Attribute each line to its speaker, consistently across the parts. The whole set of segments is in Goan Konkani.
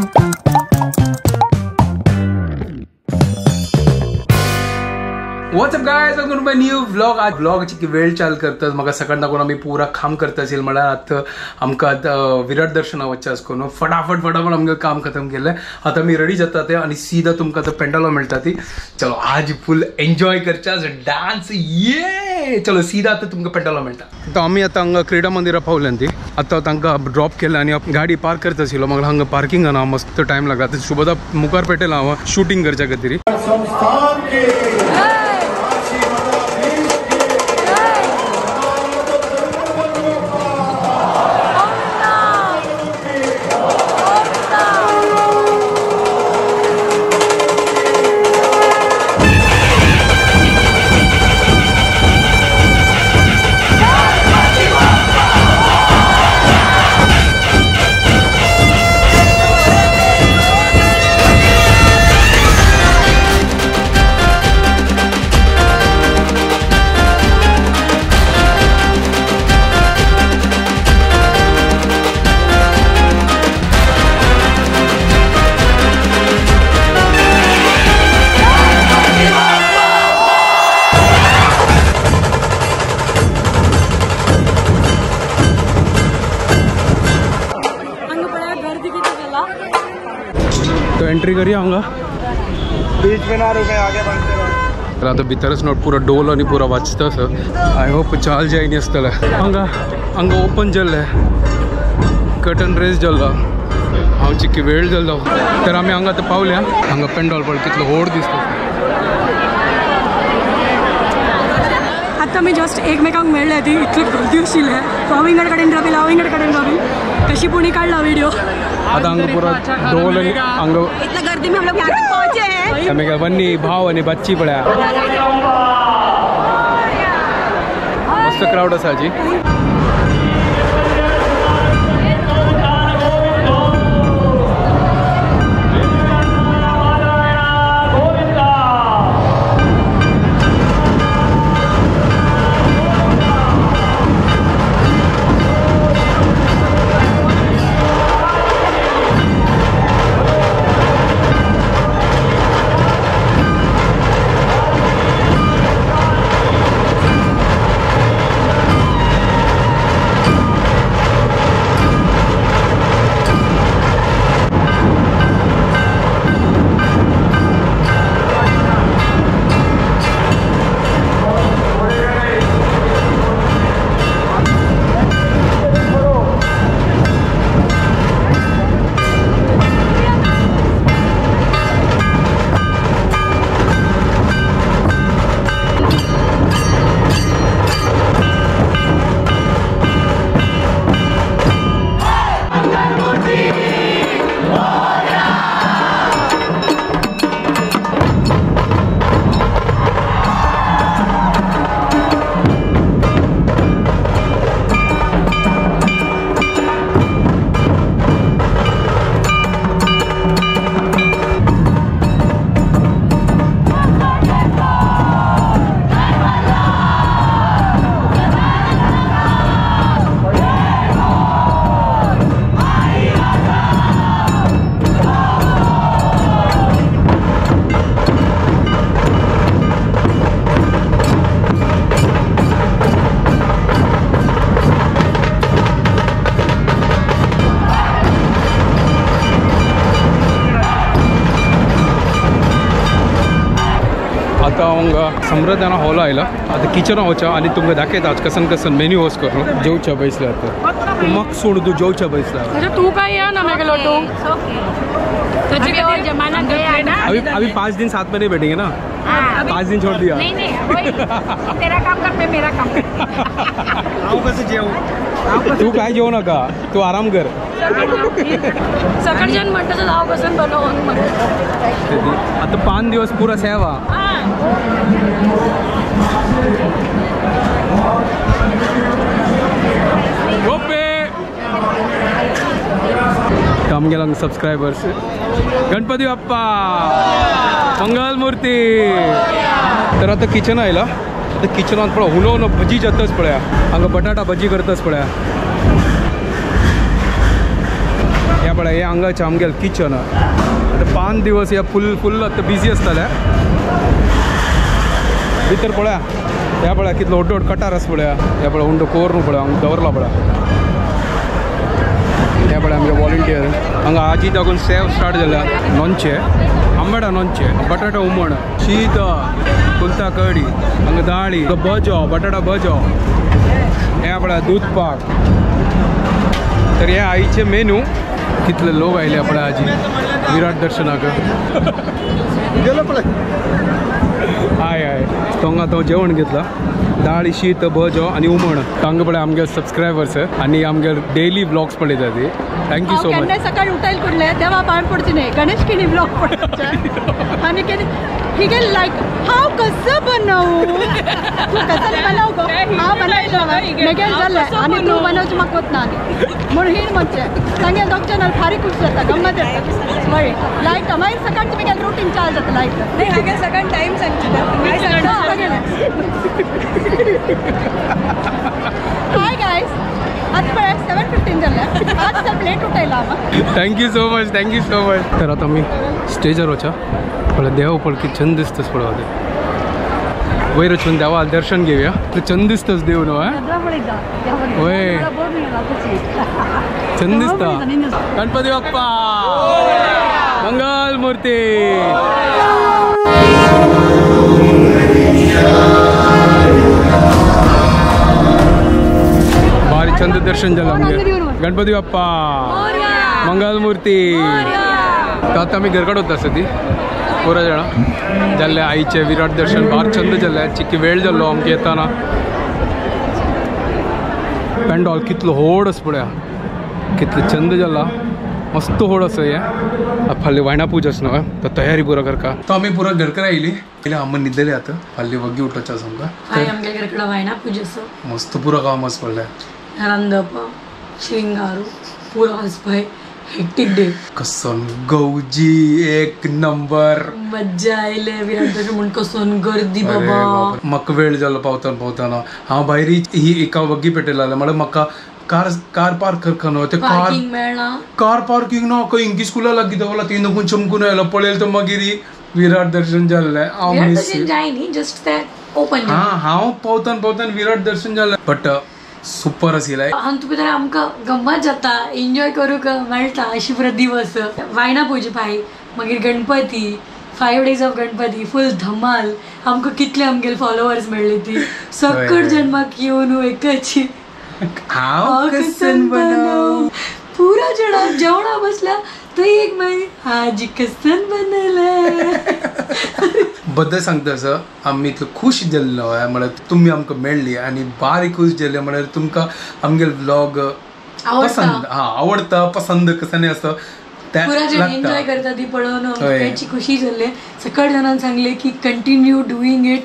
Speaker 1: What's up guys, welcome to my new vlog. आज व्लॉगची वेळ चाल करतात म्हाका सकाळ दाखोवन आमी पुरा काम करता असेल म्हळ्यार आतां आमकां विराट दर्शना वचचें आसा करून फटाफट फटाफट आमकां काम खतम केलें. आतां आमी रेडी जाता ते आनी सीधा तुमकां आतां पेंडॉला मेळटा ती. चलो आज फूल एन्जॉय करचे, डान्स ये. चलो सीधा आतां तुमकां पेंडॉला मेळटा. आतां आमी आतां हांगा क्रीडा मंदिरा पावल्यान ती आतां तांकां ड्रॉप केलें आनी गाडी पार्क करता आशिल्लो. म्हाका हांगा पार्किंग ना मस्त टायम लागला. आतां शुभदा मुखार पेटेला हांव शुटींग करच्या खातीर. तो एंट्री करिए आऊँगा,
Speaker 2: बीच में ना रुके, आगे बढ़ते रहो.
Speaker 1: आता भितरच नोट पुरा डोल आणि पुरा वाचता सर. I hope चाल जाय न्ही आसतलें. हांगा हांगा ओपन जाल्लें, कर्टन रेस जाल्लो, हांव चिक्की वेळ जाल्लो. तर आमी हांगा आतां पावल्या. हांगा पेंडॉल पळय कितलो व्हड दिसता.
Speaker 3: आतां आमी जस्ट एकमेकांक मेळ्ळे ती इतली गर्दी आशिल्ली. हांव विंगड कडेन राविल्लो, हांव विंगड कडेन राविल्ली, कशी पुणी काडला व्हिडिओ.
Speaker 1: आता हांगा पुरा डोल आणि हांगा
Speaker 3: इतल्या गर्दी में हम लोग यहाँ तक पहुंचे हैं.
Speaker 1: आमी वन्नी भाव आणि बच्ची पळया मस्त क्राउड आसा जी. आतां हांगा समृद्धाना हॉल आयला. आतां किचना वचा आनी तुमकां दाखयता आज कसन कसन मेन्यू वच करून जेवच्या बैसला. आतां मग सोड तूं जेवच्या बैसला.
Speaker 3: अच्छा तू काय या ना मेरे लोटो
Speaker 4: जमाना गया है ना.
Speaker 1: अभी अभी 5 दिन साथ में नहीं बैठेंगे ना. 5 दिन छोड़ दिया.
Speaker 4: नहीं नहीं वही तेरा काम कर मैं मेरा काम.
Speaker 2: हांव कसं जेवू?
Speaker 1: तू काय जेवू नका, तू आराम कर.
Speaker 3: सकाळच्यान म्हणटा हांव कसन बनवून.
Speaker 1: आता 5 दिवस पुरा सेवा. काम गेला सबस्क्रायबर्स. गणपती बाप्पा मंगलमूर्ती. तर आता किचन आयला. आतां किचनांत पळय हुनो हुनो भजी जाताच पळया. हांगा बटाटा भजी करताच पळया. ह्या हे पळय हे हांगाचें आमगेलें किचन. आतां 5 दिवस हे फुल फुल आतां बिजी आसतलें. भितर पळया ह्या पळया कितलो व्हड व्हड कटार आसा पळया. ह्या पळय उंडो कोर न्हू पळय हांगा दवरला पळय. ह्या पळय आमगे वॉलंटियर हांगा आजी दाखोवन सेव स्टार्ट जाल्या. लोणचें आंबाडा लोणचें, बटाटा हुमण, शीत, कुलता कडी, हांगा दाळी, भजो, बटाटा भजो, हे पळय दूद पाक. तर हे आईचे मेनू. कितले लोक आयले पळय आजी विराट दर्शनाक.
Speaker 2: गेलो पळय
Speaker 1: हय हय तोंगा तो जेवण घेतला, दाळी, शीत, भजो आनी हुमण. तांकां पळय आमगे सबस्क्रायबर्स आनी आमगे डेली व्लॉग्स पळयता ती. Thank you so much.
Speaker 3: सकाळी उठायला कुठले तेव्हा पाय पडची नाही गणेश किणी ब्लॉग पडचे आणि ही लाईक हांव कसं बनवू, तू कसं बनव गो, हांव बनयलो मेगेल जालें आनी तूं बनवचें म्हाका वतना म्हणून ही म्हणचें तांगे दोग चॅनल फारी खूश जाता, गम्मत येता. हय लायक मागीर सकाळचें मेगेल रुटीन चालू जाता. लायक
Speaker 5: नाही हांगे सकाळ टायम सांगचे.
Speaker 3: हाय गायस, आज पळय 7:15 जालें, आज सब लेट उठायला आमा.
Speaker 1: Thank you so much, thank you so much. तर आता आमी स्टेजार वचा पळय देव पळय कितें चंद दिसतस पळय. वयर वचून देवा दर्शन घेवया. चंद दिसतस देव न्हू. वय चंद दिसता. गणपती बाप्पा मंगल मूर्ती. भारी चंद दर्शन जालें आमगें. गणपती बाप्पा मंगल मूर्ती. आतां आमी घर कडेन वता आसा ती पुरा जाणां जाल्ले आईचे विराट दर्शन भार चंद जाल्ले. चिकी वेळ जाल्लो आमकां येताना. पेंडॉल कितलो व्हड आसा पळया, कितलो चंद जाला, मस्त व्हड आसा हें. फाल्यां वायणा पूजा आसा न्हू, तर तयारी पुरा करका. तो आमी पुरा घरकर आयली आमी न्हिदले. आतां फाल्यां वग्गी उठोवचें आसा आमकां.
Speaker 3: आमगे घर कडेन वायणा पूजा आसा,
Speaker 1: मस्त पुरा काम आसा पडलें.
Speaker 3: रांदप, श्रृंगारू पुरा आसा पळय. Hectic day.
Speaker 1: कसन गौजी एक नंबर
Speaker 3: मज्जा आयले विराट दर्शन म्हण. कसन गर्दी बाबा,
Speaker 1: म्हाका वेळ जालो पावताना पावताना. हांव भायर ही एका वग्गी पेटयला म्हळ्यार म्हाका कार कार पार्क करका न्हू, ते
Speaker 3: पार्किंग मेळना,
Speaker 1: कार पार्किंग ना. खंय इंगी स्कुला लागीं दवरला, ती नकून चमकून आयलो पळयलें तर मागीर विराट दर्शन जाल्लें. हांव
Speaker 3: जाय जस्ट ते ओपन.
Speaker 1: हां हांव पावताना पावताना विराट दर्शन जालें. बट सुपर आशिल्लें.
Speaker 3: हातूंत भितर आमकां गम्मत जाता, एन्जॉय करूंक मेळटा अशी पुरो दिवस. वायणा पुजा पाय, मागीर Ganpati, 5 days of Ganpati full धमाल. आमकां कितले आमगेले फॉलोवर्स मेळ्ळे ती सकट जन्माक येवन एकच
Speaker 1: हांव कसन बनव
Speaker 3: पुरा जण जेवणा बसला थंय एक मागीर हाजी कसन बनयलें.
Speaker 1: बद्दल सांगता असं आमी इतलो खूश जाल्लो म्हळ्यार तुमी आमकां मेळ्ळी आनी बारीक खूश जाल्ले. म्हळ्यार तुमकां आमगेले व्लॉग पसंद हा आवडता, पसंद कसं असं
Speaker 3: पुरा जण एन्जॉय करता ती पळोवन आमकां खुशी जाल्ले. सकट जाणान सांगले की continue doing it,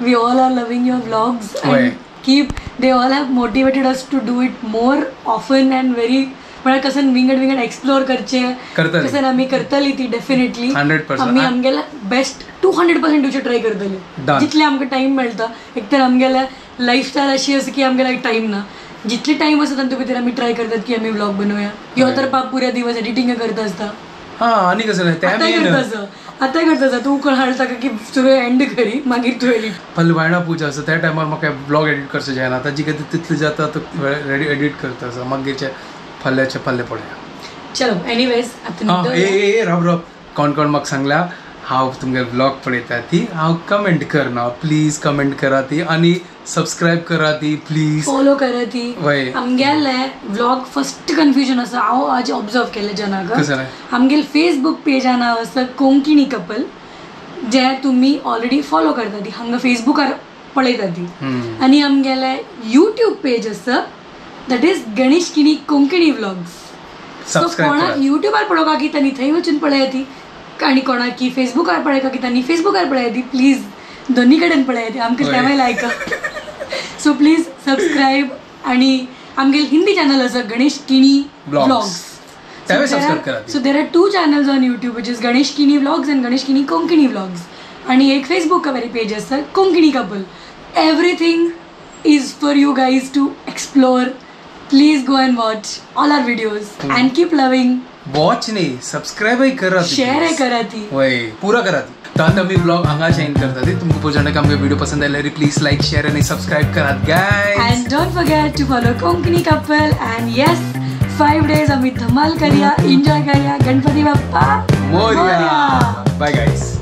Speaker 3: we all are loving your vlogs and keep. They all have motivated us to do it more often and very म्हळ्यार कसन विंगड विंगड एक्सप्लोर करचे कसन आमी करतली ती डेफिनेटली.
Speaker 1: 100%
Speaker 3: आमी आमगेल्या बेस्ट 200% दिवचे ट्राय करतली जितले आमकां टायम मेळटा. एक तर आमगेल्या लायफस्टायल अशी आसा की आमगेल्या टायम ना, जितले टायम आसा तातूंत भितर आमी ट्राय करतात की आमी व्लॉग बनवया. ह्यो तर पाप पुऱ्या दिवस एडिटींग करता आसता.
Speaker 1: हां आनी कसं
Speaker 3: आतां आतां करता आसा तूं उकळ हाडटा की तुवें एंड करी मागीर तूं एडिट.
Speaker 1: फाल्यां वायणा पूजा आसा त्या टायमार म्हाका व्लॉग एडिट करचें जायना. आतां जी कितें तितलें जाता तो एडिट करता आसा, मागीरचें फाल्यांचें फाल्यां पळोवया.
Speaker 3: चलो एनीवेज
Speaker 1: आं ए ए राव राव, कोण कोण म्हाका सांगल्या हांव तुमगे व्लॉग पळयता ती हांव कमेंट करना, प्लीज कमेंट करा ती आनी सबस्क्रायब करा ती, प्लीज
Speaker 3: फॉलो करा ती. आमगेले व्लॉग फर्स्ट कन्फ्युजन आसा, हांव आज ऑब्जर्व केलें जनाक. आमगेले फेसबूक पेजा नांव आसा कोंकणी कपल, जे तुमी ऑलरेडी फॉलो करता ती हांगा फेसबुकार पळयता ती. आनी आमगेले युट्यूब पेज आसा that is Ganesh Kini Konkani vlogs. So कोणाक युट्यूबार पळोवपाक की तांणी थंय वचून पळया ती, आनी कोणाक की फेसबुकार पळयता की तांणी फेसबुकार पळया ती, प्लीज दोन्ही कडेन पळया ती, आमकां तेंवूय लायक. So please subscribe. आनी आमगेले हिंदी चॅनल आसा Ganesh Kini vlogs. So there are 2 channels on YouTube which is Ganesh Kini vlogs and Ganesh Kini Konkani vlogs. आनी एक फेसबुकार पेज आसा Konkani couple. Everything is for you guys to explore. Please go and watch all our videos and keep loving.
Speaker 1: Watch नाही, सबस्क्राईबही करात,
Speaker 3: शेअर करात,
Speaker 1: वय पुरा करात. तर आता मी ब्लॉग हांगा एंड करता. तुमकां पोळोवंक आमगे व्हिडिओ पसंद आयल्यार प्लीज लायक, शेअर आनी सबस्क्राईब करात guys.
Speaker 3: And don't forget to follow Konkani couple. And yes, 5 days आम्ही धमाल करूया, एन्जॉय करूया. गणपती बाप्पा
Speaker 1: मोरया. Bye guys.